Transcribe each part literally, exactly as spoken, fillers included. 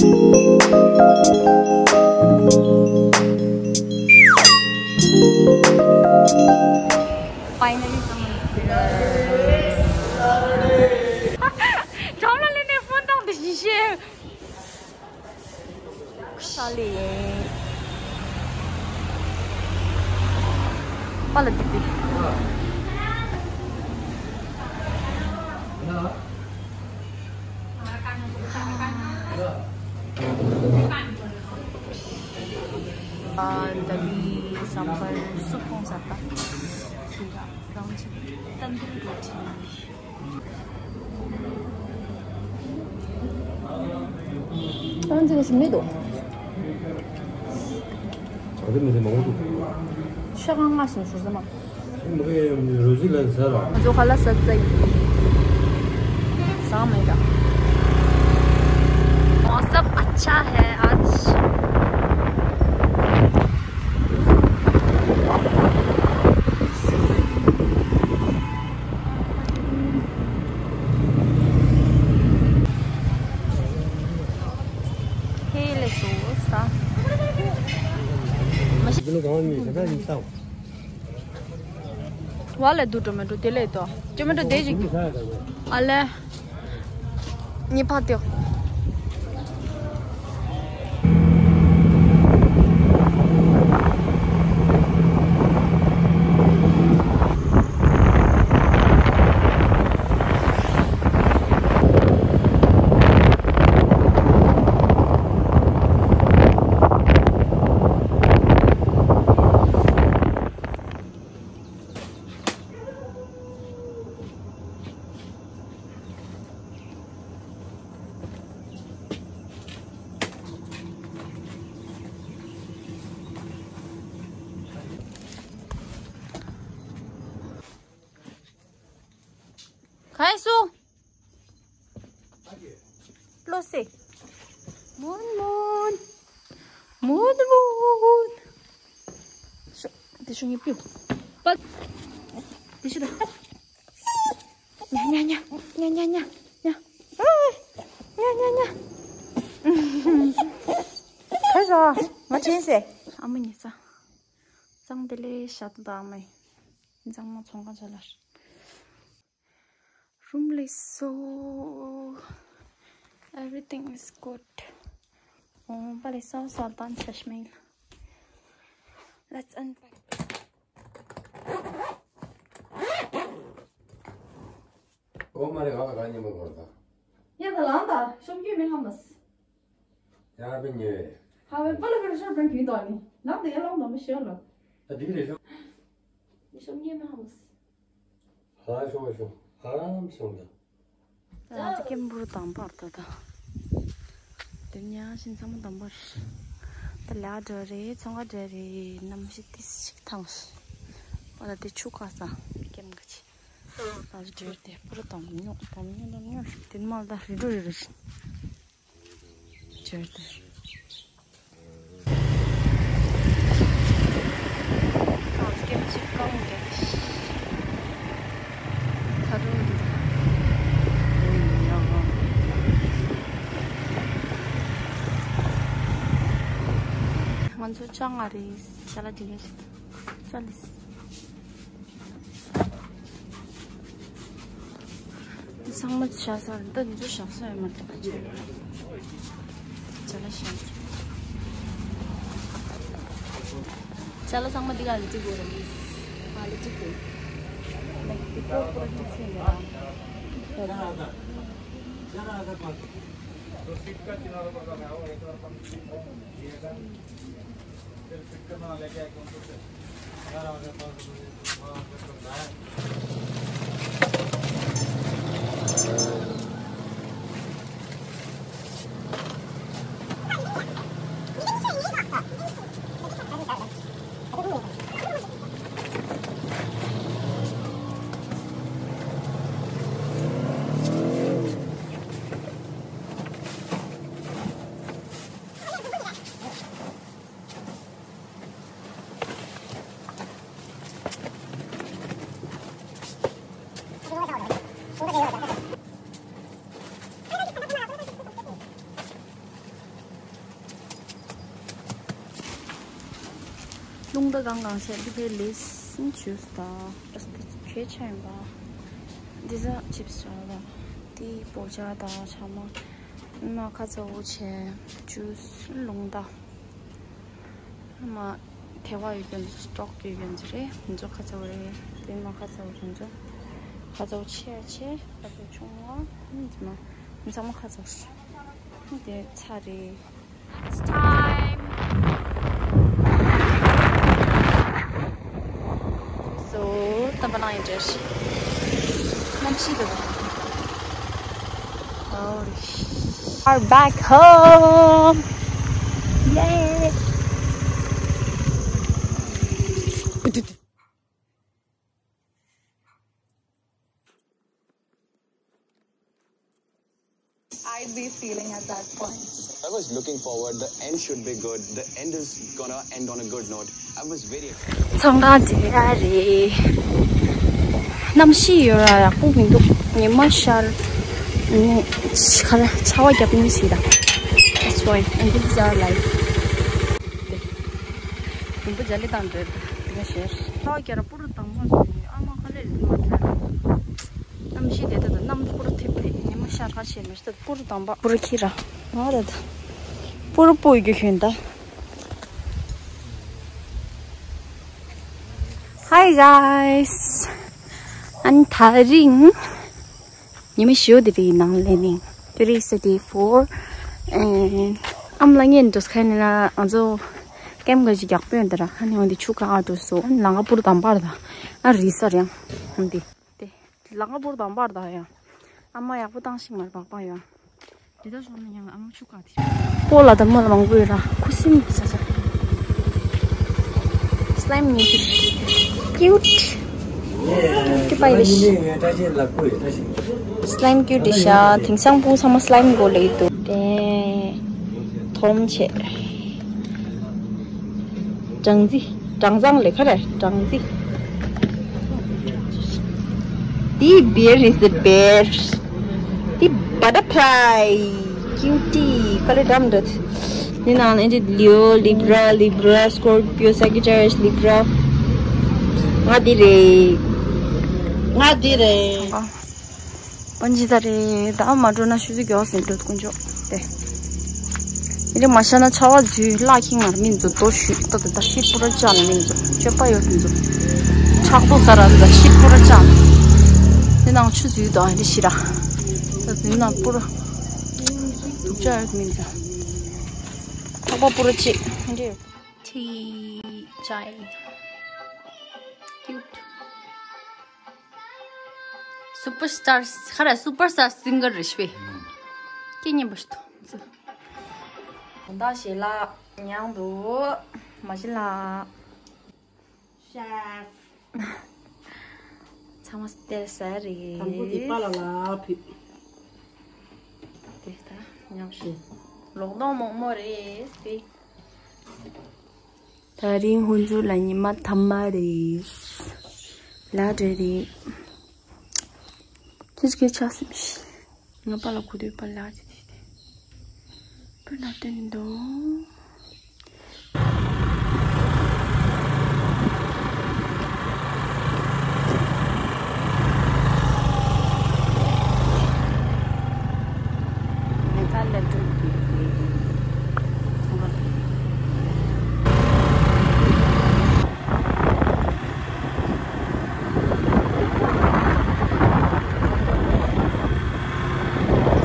Finally, someone is here. ཁྲོམ་ལ་སླེབས་ནས་ཕོན་བཏང་དུ་ཞིག་བཤད། ས་ལེ་ཡིན། པ་ལ་འདུག་པས། ཨ། ད་ལི་སམ་བར་སུབ་ཁོང་ས་ད། ཁྱེད་རང་ཅིག་ཏན་ཏན་རེད་དྲན། ཏང་ཅིག་ཞིམ་མེད་དོ། ཆགས་མེད་མང་པོ་འདུག་ཤ་ཁང་ལྔ་ཞིག་ཞུ་ས་མ། ཞིམ་མེད་རོ་ཟི་ལ་ཟ་ལ། ང་ཚོ་ཁ་ལག་ཟ་ཚར་ཡིན། ཟ་མེད་ད། मौसम अच्छा है आज। ཧེ་ལེ་སོ་ས། བ་ལས་དུ་ཊོ་མེ་ཊོ་དེ་ལས་དོ། ཊོ་མེ་ཊོ་དེ་ཞིག་ཨ་ལས། ཉི་ཕག་ཏེ། ག་ཡེ་སུ། བློ་སེ། མོན་མོན། མོན་མོན། ཤོ། དེ་ཤོ་ངས་ཕུད། པ། དེ་ཤོ་ད། ཉ་ཉ་ཉ། ཉ་ཉ་ཉ། ཉ། ཨོ། ཉ་ཉ་ཉ། ཁ་ཟ། ང་ཆེན་སེ། ཨ་མ་ཉི་ས། གཙང་དེ་ལས་ཤ་ཏུ་དང་མེ། གཙང་མ་ཚོང་ཁང་ཆ་ལར། Room ལས་སོ། Everything is good. ཨོ་པ་ལས་སོ་སོ་དང་ཆ་ཤ་མེ། Let's unpack. ཨོ་མ་རེ་ག་ལ་ག་ཉི་མ་གོར་ད། ཡ་ད་ལང་ད་ཤོམ་གྱི་མི་ལྷམ་མ་སི། ཡང་བེ་ཉེ། ཧ་བེ་པ་ལ་གར་ཤར་བེ་གྱིན་དོ་ནི། ནང་དེ་ཡ་ལོང་དོ་མི་ཤེས་ལོ། ད་དིག་རེ་ཤོ། ཤོམ་གྱི་མི་ལྷམ་མ་སི། ཧ་ཤོ་ཤོ། ཧ་རམ་ཤོ་ད། ང་ཚོ་ཀེམ་པུར་དང་པར་ད་ད། དེ་ཉག་ཤིན་ཚང་མ་དང་པར། ད་ལ་འགྲོ་རེད། ཚོང་ཁ་འགྲོ་རེད། གནམ་གཤིས་ཏིས་ཞིག་ཐང་ཞིག་ཨོ་ད་དེ་ཆུ་ཁ་ས་ཀེམ་ག་ཆི། ད་འགྲོ་དེ་པུར་དང་ཉོ་དང་ཉོ་དང་ཉོ་དེ་མ་ད་རི་འགྲོ་རི་རི་ཞིག་འགྲོ་དེ། ཨ་སྐད་ཅིག་གང་འདྲ་ཚ་དྲོད་འདུག་ང་ཚོ་ཅང་ང་རེད། ཅ་ལག་འདི་ཡས་ཅ་ལག་ཚང་མ་བཞག་ས་རེད། ད་འདི་ཚོ་བཞག་ས་ཡོད་མ་རེད། ད་ཅི་རེད། ཅ་ལག་བཞག་ས། ཅ་ལག་ཚང་མ་འདི་ག་ལ་བརྩི་དགོས་རེད། ང་ལ་བརྩི་དགོས། ལེགས་འདི་པོ་པོ་ར་བརྩི་ས་ཡིན་ར། ད་ད། རླུང་རྟ་གང་གང་བྱས་འདི་ཕའི་ལེས་ཇུས་དང་ཨ་སི་ཏི་གས་ཆ་ཡིན་པ། འདི་ཟ་ཆིབ་སི་ར་ལ། འདི་བོ་ཇ་དང་ཆ་མ། མ་ཁ་ཚ་བོ་བྱས་ཇུས་རླུང་རྟ། མ་ཐེ་བ་ཡོད་མཁན་ཚོ་སི་ཊོག་ཡོད་མཁན་ཚོ་རེད། འདི་ཚོ་ཁ་ཚ་བོ་རེད། དེ་མ་ཁ་ཚ་བོ་དེ་ཚོ་ཁ་ཚ་བོ་ཆེ་ཆེ་ཁ་ཚ་བོ་ཆུང་བ་འདི་མ་འདི་ཚང་མ་ཁ་ཚ་བོ་རེད། དེ་ཚ་རེད། It's time. So, ཏམ་པ་ནང་ཡིན་འདྲ་ཞིག་གནམ་གཤིས་འདུག Are back home. Yay. I'd be feeling at that point. I was looking forward. The end should be good. The end is gonna end on a good note. I was very excited. ཚང་ཁང་དེ་ཡ་རེད། གནམ་གཤིས་ཡོད་ར་ཡག་པོ་མི་འདུག་ཉི་མ་ཤར། ཉི་ཁ་ལ་ཆར་པ་རྒྱབ་ཉིན་ཞིག་དང་། That's why and this is our life. དེ་རིན་པོ་ཇ་ལི་དང་འདྲ་དེ་ག་ཤར། ཆར་པ་རྒྱབ་ར་པུ་རུ་དང་པོ་ཟེར་ནས་ཨ་མ་ཁ་ལས་རིན་མ་ཐལ། གནམ་གཤིས་དེ་ལྟ་དང་གནམ་སྤུ་ར་ཐིབས་པས་ཉི་མ་ཤར་ཁ་ཕྱེ་མི་ཤེས། སྤུ་ར་དང་པ་སྤུ་ར་ཁྱི་ར་ང་ར་ད་སྤུ་ར་སྤུ་ཡི་གི་ཤོན་ད། Hi guys. ཨན་ཐ་རིང་ཉི་མ་ཞོ་དེ་རེད་ནང་ལེ་ནིང་། Today is the day four. And ཨམ་ལ་ངན་འདུག་ཁ་ནི་ན་ང་ཚོ་ཀེམ་ག་ཅིག་རྒྱག་པོ་ཡོད་ད་ར། ཨ་ནི་འོན་ཏེ་ཆུ་ག་ཨ་འགྲོ་སོ་ཨ་ནི་ལང་ཀ་སྤུ་ར་དང་པར་ད་ཨ་རི་སར་ཡང་འོན་ཏེ། དེ། ལང་ཀ་པུར་དང་པར་དང་ཡང་། ཨ་མ་ཡག་པོ་བཏང་ཤིག་མར་བག་པ་ཡང་། དེ་ལྟར་བྱུང་ན་ཡང་ཨ་མ་ཆུ་ཁ་དེ། སྤོ་ལ་དང་མོ་ལ་མང་པོ་ཡོད་ར་ཁུ་སིམ་ས་ས། Slime ཉོས་ཤིག Cute. Cute པ་ཡིན་ཤིག Slime cute ཤ། དེང་སང་སྤུ་ཚང་མ་slime གོ་ལེ་འདུག་དེ། དོམ་ཆེ། སྦྲང་རྩི། སྦྲང་རྩང་ལས་ཁ་རེ་སྦྲང་རྩི། འདི་bear is a bear. འདི་butterfly. Cutie. ཁ་ལས་འགྲམ་འདྲ། འདི་ནང་ཨེ་འདྲ་Leo, Libra, Libra, Scorpio, Sagittarius, Libra. ང་འདི་རེད། ང་འདི་རེད། པན་ཇི་ད་རེད། ད་མ་འགྲོ་ན་ཆུ་ཚོད་མགྱོགས་ཟིན་འགྲོ་དཀོན་མཆོག་དེ། ཡིན་རེ་མ་ཤ་ན་ཆ་བ་འཛུལ་ལག་ཁྱིང་ངར་མིན་ཚོ་རྡོ་ཞུས་ཏོ་དེ་ད་ཤི་སྤུ་ར་ཅག་ལ་མིན་ཚོ་སྤྱོད་པ་ཡོད་མིན་ཚོ། ཕྲག་དོག་ས་ར་ད་ཤི་སྤུ་ར་ཅག་ལ། དེ་ནང་ཆུ་འཛུལ་དང་ཡིན་རེ་ཤི་ར། ད་དེ་ནང་སྤུ་ར། དུག་ཅག་ཡོད་མིན་ཚོ། ཐག་པ་སྤུ་ར་ཅིག་ཡིན་རེ། ཏི་ཅའི། Cute. Superstar ཁ་ར་superstar singer རེ་ཤི་བས། ཀྱེ་ཉན་པ་ཤི་ཐོ། ད་ཞེ་ལགས་ཉང་དུ་མ་ཤི་ལགས། Chef. ཚང་མ་སྟེར་ས་རེད། དང་པོ་དེ་པ་ལ་ལ་ཕུད། དེ་ད་ཉམས་ཤིང་ལོག་གདོང་མོག་མོ་རེད་དེ། ད་རིང་ཧུན་ཚུ་ལ་ཉི་མ་ཐ་མ་རེད། ལ་རེ་རེད། ཁྱེད་ཀྱི་ཆགས་སེམས་ཤིག་ང་པ་ལ་གོ་དུས་པ་ལགས་ཀྱི་དེ་དེ་པུ་ན་བསྟན་འདུག་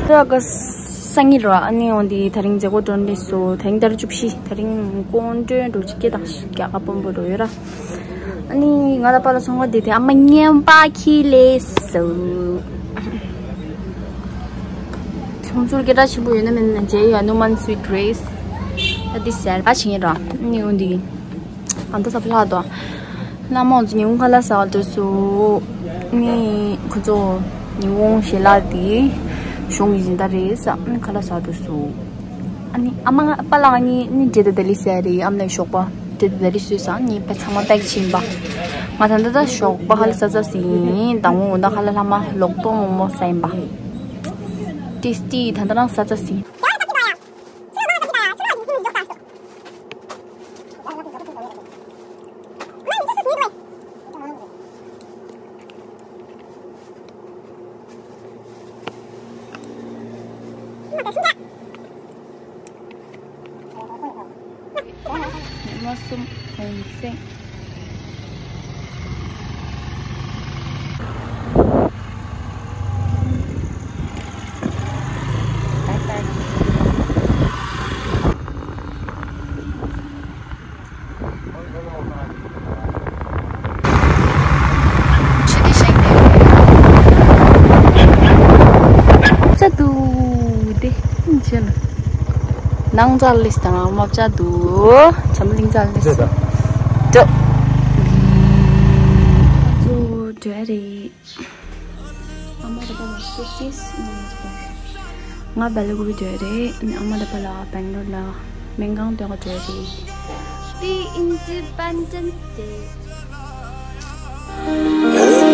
ཕྱི་ལོགས་ཀྱི་སང་ཉིན་རེད་བ། ཨ་ནི་འོན་ཏེ་དེ་རིང་མཛད་སྒོ་གྲོལ་འདྲེས་སོ། དེ་རིང་ཟླ་བཅུ་བཞི། དེ་རིང་སྐུ་དགོན་འགྲོ་ཅིག་སྐད་བཏང་ཞིག་རྒྱ་གར་དཔོན་པོ་འགྲོ་ཡོད་ར། ཨ་ནི་ང་དང་པཱ་ལགས་ཚོང་ཁང་དེ་དེ་ཨ་མ་ཉན་པ་ཁྱི་ལས་སོ། ཁྱོད་ཚོར་སྐད་གྲགས་ཆེན་པོ་ཡོད་ན་མེད་ན་ཇེ་ཡ་ནུ་མན་སུའི་ཌི་རེ་སི། ཨ་དེ་ཟེར་བ་ཆེ་ངེ་ར། ཨ་ནི་འོན་ཏེ། ཨ་མདོ་ས་ཕ་ལྷག་དོ། བླ་མ་ཚོ་ཉི་ཧོང་ཁ་ལག་ཟ་བར་འགྲོ་སོང་། ནི་ཁོ་ཚོ་ཉི་ཧོང་ཞལ་ལག་དེ་གཞུང་གི་སྦྱིན་བདག་རེད་ཟེར་ནི་ཁ་ལག་ཟ་བར་འགྲོ་སོང་། ཨ་ནི་ཨ་མ་ང་པཱ་ལགས་གཉིས་ནི་འབྲས་དང་ལྡ་ལི་ཟ་རེད། ཨ་མ་ལགས་ཞོགས་པ་འབྲས་དང་ལྡ་ལི་ཟོས་ཟེར་ནི་དཔེ་ཚང་མ་པེག་ཕྱིན་པ། ང་ད་ལྟ་ད་ཞོགས་པ་ཧ་ལས་ཟ་ཟ་ཟིན་དང་པོ་འོ་ད་ཁ་ལག་ལྷག་མ་ལོག་གདོང་མོག་མོག་ཟ་ཡིན་པ། ཏེ་སི་ཊི་ད་ལྟ་རང་ཟ་ཟ་ཟིན། ཉི་མ་གསུམ་གུང་སེང་། ཅ་དུ་དེ་ཅི་ལ། ནང་ཙ་ལིས་དང་མ་བཅའ་དུ། ཆམ་ལིང་ཙ་ལིས། ཅོ། ཅོ་འདྲ་རེད། ཨ་མ་རེ་པ་ལ་སུ་ཅིས་ང་རེ་པ། ང་སྦེལ་ཀོབ་འགྲོ་རེད། ཨ་མ་རེ་པ་ལ་སྦེང་ལོར་ལ་སྨན་ཁང་སྟོན་ག་འགྲོ་རེད། Happy Independence Day. है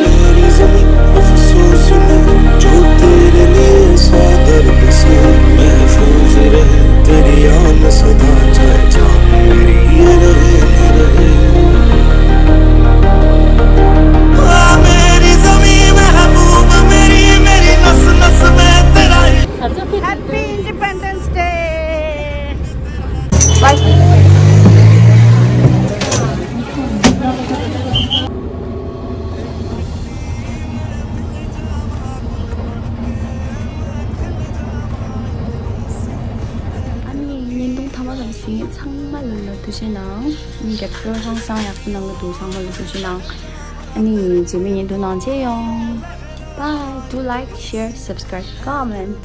मेरी ज़मीं अफ़सोस में, जो तेरे लिए सौ दर्द से महफूज रहे, तेरी याद सदा, चाहे जान मेरी ये रहे ना रहे। आ मेरी ज़मीं महबूब मेरी, मेरी नस नस में तेरा इश्क। Happy Independence Day. Bye. ཨ་ནི་བརྙན་ཐུང་མཐའ་མ་ཙམ་གཟིགས་མཁན་ཚང་མ་ལ་ཐུགས་རྗེ་གནང་། ཨ་ནི་རྒྱབ་སྐྱོར་ཧང་སང་ཡག་པོ་གནང་གི་འདུག་ཚང་མ་ལ་ཐུགས་རྗེ་གནང་། ཨ་ནི་རྗེས་མའི་བརྙན་ཐུང་ནང་མཇལ་ཡོང་། Bye. Do like, share, subscribe, comment.